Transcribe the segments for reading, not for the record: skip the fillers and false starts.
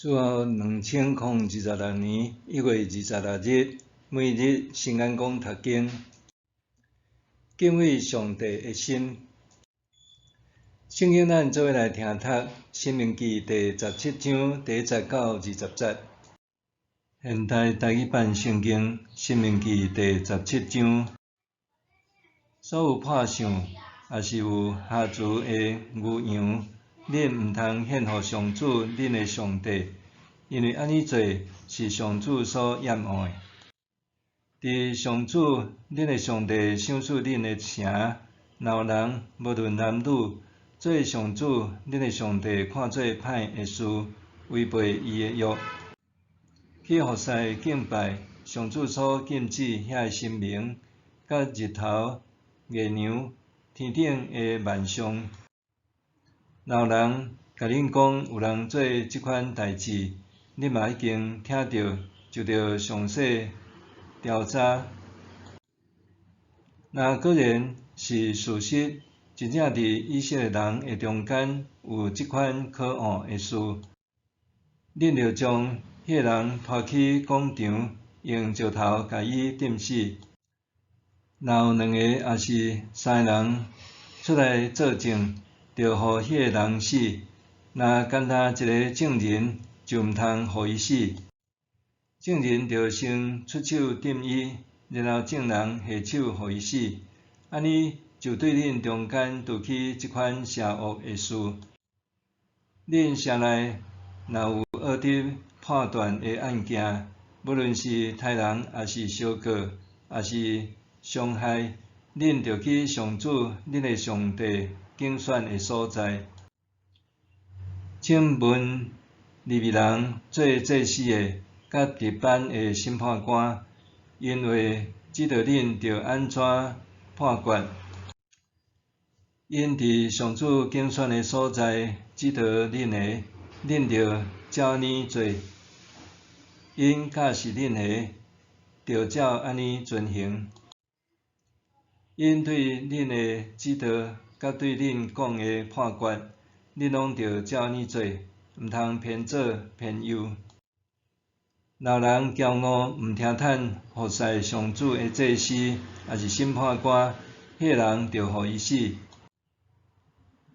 主後2026年1月26日，每日新眼光讀經，敬畏上帝的心。聖經咱做伙來聽讀《申命記》第十七章第一節到二十節。現代台語版聖經《申命記》第十七章，所有破相，抑是有瑕疵的牛羊，恁毋通獻予上主恁的上帝，因為按呢做是上主所厭惡的。佇上主恁的上帝賞賜恁的城，若有人無論男女，做上主恁的上帝看做歹的事，違背伊的約，去服侍敬拜上主所禁止遐个神明，佮日頭、月娘、天頂的萬象。若有人共恁講有人做這款代誌，恁嘛已經聽著，就著詳細調查。若果然是事實，真正佇以色列人的中間有這款可惡的事，恁著將彼个人拖去廣場，用石頭共伊釘死。若有兩個抑是三个人出來做證，著予彼個人死。若干焦一个證人，就毋通予伊死。證人著先出手釘伊，然後眾人下手予伊死。按呢就對恁中間除去這款邪惡的事。恁城內若有惡得判斷的案件，無論是刣人，抑是相告，抑是傷害，恁著去上主恁的上帝揀選的所在，請問利未人做祭司的，佮值班的審判官，𪜶會指導恁著按怎判決。𪜶佇上主揀選的所在指導恁的，恁著照按呢做。𪜶教示恁的，著照按呢遵行。𪜶對恁的指導，佮對恁講的判決，恁攏著照按呢做，毋通偏左偏右。若有人驕傲，毋聽趁服侍上主的祭司，抑是審判官，彼个人著予伊死。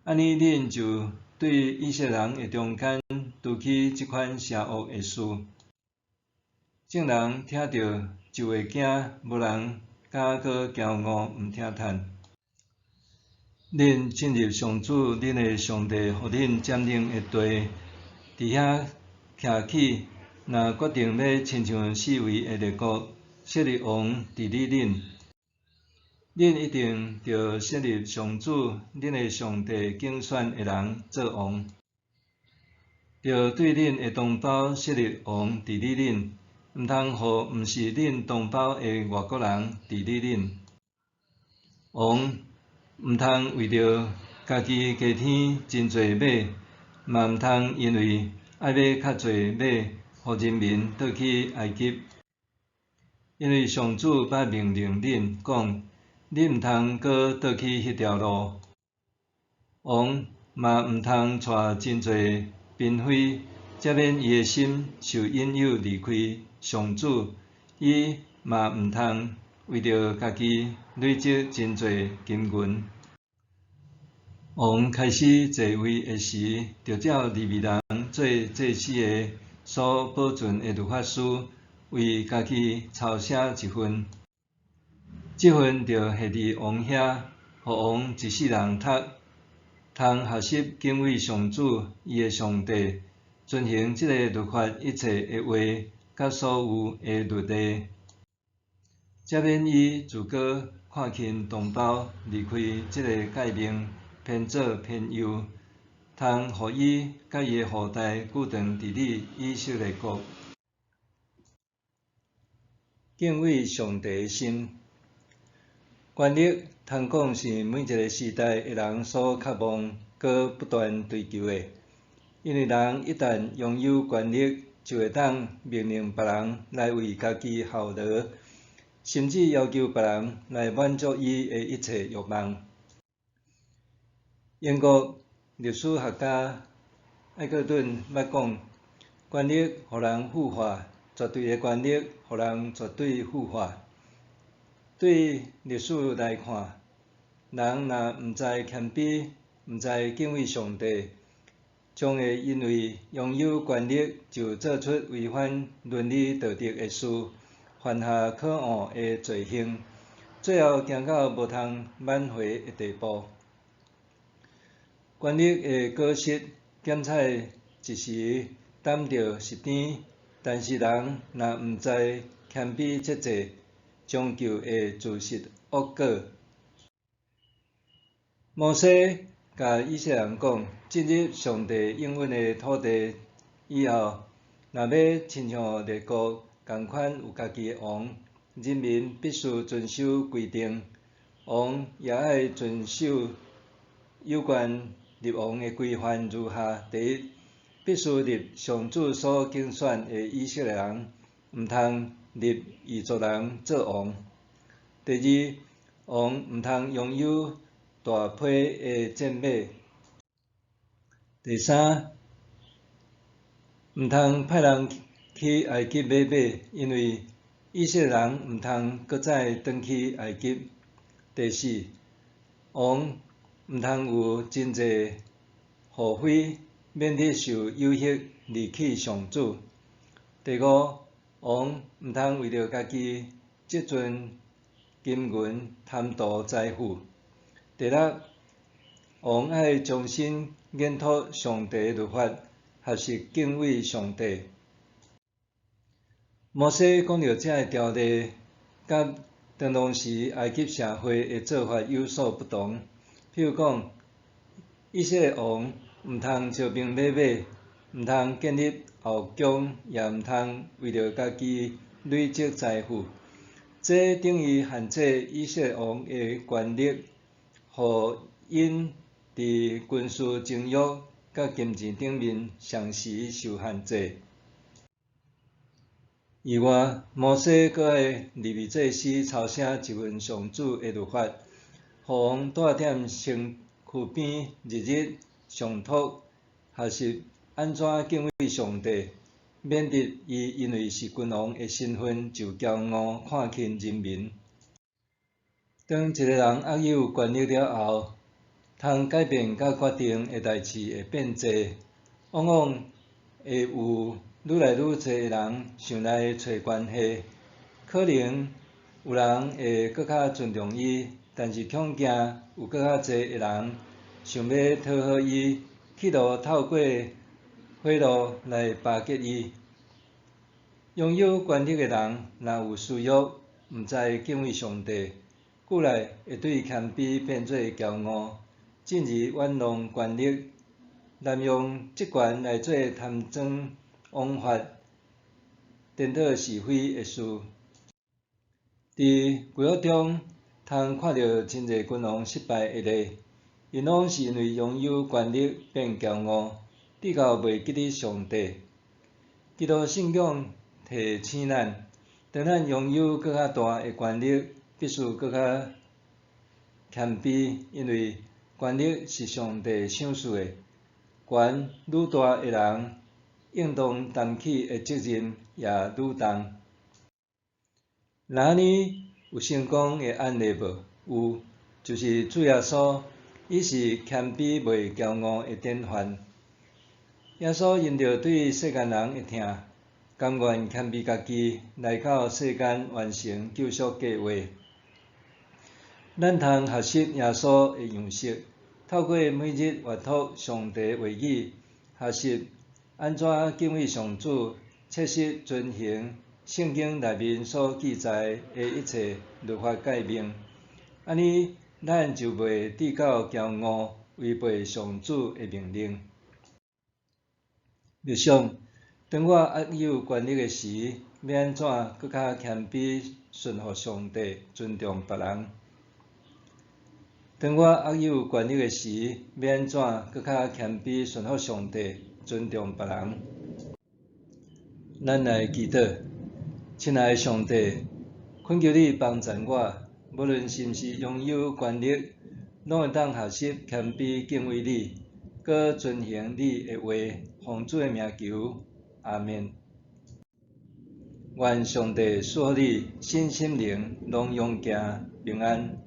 按呢，恁就對以色列人的中間除去這款邪惡的事。眾人聽著就會驚，無人敢閣驕傲，毋聽趁。恁進入上主恁的上帝予恁佔領的地，佇遐徛起，若決定欲親像四圍的列國設立王治理恁，恁一定著設立上主恁的上帝揀選的人做王，著對恁的同胞設立王治理恁，毋通予毋是恁同胞的外國人治理恁。王毋通為著家己加添真濟馬，嘛毋通因為愛買較濟馬，予人民倒去埃及。因為上主捌命令恁講，恁毋通閣倒去彼條路。王嘛毋通帶真濟嬪妃，才免伊的心受引誘離開上主。伊嘛毋通為著家己累積真濟金銀。王開始坐位的時，就照利未人做祭司的所保存的律法書，為家己抄寫一份。這份就下佇王遐，予王一世人讀，通學習敬畏上主伊的上帝，遵行這個律法一切的話，佮所有的律例，才免伊自閣看輕同胞，離開這个誡命，偏左偏右，通予伊佮伊的後代久長治理以色列國。敬畏上帝的心，權力通講是每一个時代的人所渴望、閣不斷追求的。因為人一旦擁有權力，就會當命令別人來為家己效勞，甚至要求別人來滿足伊的一切欲望。英國歷史學家艾克頓捌講，權力予人腐化，絕對的權力予人絕對腐化。對歷史來看，人若毋知謙卑，毋知敬畏上帝，將會因為擁有權力就做出違反倫理道德的事，犯下可惡的罪行，最後行到無通挽回的地步。權力的果實，鹹菜一時擔著是甜，但是人若毋知謙卑節制，終究會自食惡果。摩西共以色列人講，進入上帝應允的土地以後，若欲親像列國仝款有家己的王，人民必須遵守規定，王也愛遵守有關立王的規範如下：第一，必須立上主所揀選的以色列人，毋通立異族人做王。第二，王毋通擁有大批的戰馬。第三，毋通派人去埃及買馬，因為以色列人毋通閣再轉去埃及。第四，王毋通有真濟後妃，免得受誘惑離棄上主。第五，王毋通為著家己積存金銀貪圖財富。第六，王愛終身研讀上帝律法，學習敬畏上帝。摩西講著這个條例，佮當時埃及社會的做法有所不同。譬如講，以色列王毋通招兵買馬，毋通建立後宮，也毋通為著家己累積財富。這等於限制以色列王的權力，予𪜶佇軍事情欲佮金錢頂面同時受限制。以外，摩西閣愛利未祭司抄寫一份上主的律法，予王蹛踮身軀邊，日日誦讀，學習按怎敬畏上帝，免得伊因為是君王的身份就驕傲看輕人民。當一个人握有權力了後，通改變佮決定的代誌會變濟，往往會有愈來愈濟的人想來揣關係。可能有人會閣較尊重伊，但是恐驚有閣較濟的人想欲討好伊，企圖透過賄賂來巴結伊。擁有權力的人，若有私欲，毋知敬畏上帝，久來會對謙卑變做驕傲，進而玩弄權力，濫用職權來做貪贓枉法、顛倒是非的事。佇舊約中，通看著真濟君王失敗的例，𪜶攏是因為擁有權力變驕傲，直到袂記得上帝。基督信仰提醒咱，當咱擁有閣較大的權力，必須閣較謙卑，因為權力是上帝賞賜的，權愈大的人，應當擔起的責任也愈重。若按呢有成功的案例無？有，就是主耶穌，伊是謙卑袂驕傲的典範。耶穌因著對世間人的疼，甘願謙卑家己，來到世間完成救贖計畫。咱通學習耶穌的樣式，透過每日閱讀上帝話語，學習按怎敬畏上主，切實遵行聖經內面所記載的一切律法誡命。按呢，咱就袂至到驕傲，違背上主的命令。默想，當我握有權力的時，欲按怎閣較謙卑順服上帝，尊重別人？當我握有權力的時，欲按怎閣較謙卑順服上帝，尊重別人？咱來祈禱，親愛的上帝，懇求你幫贊我，無論是毋是擁有權力，攏會當學習謙卑敬畏你，閣遵行你的話，奉主的名求，阿阿們。願上帝賜予你身心靈攏勇健平安。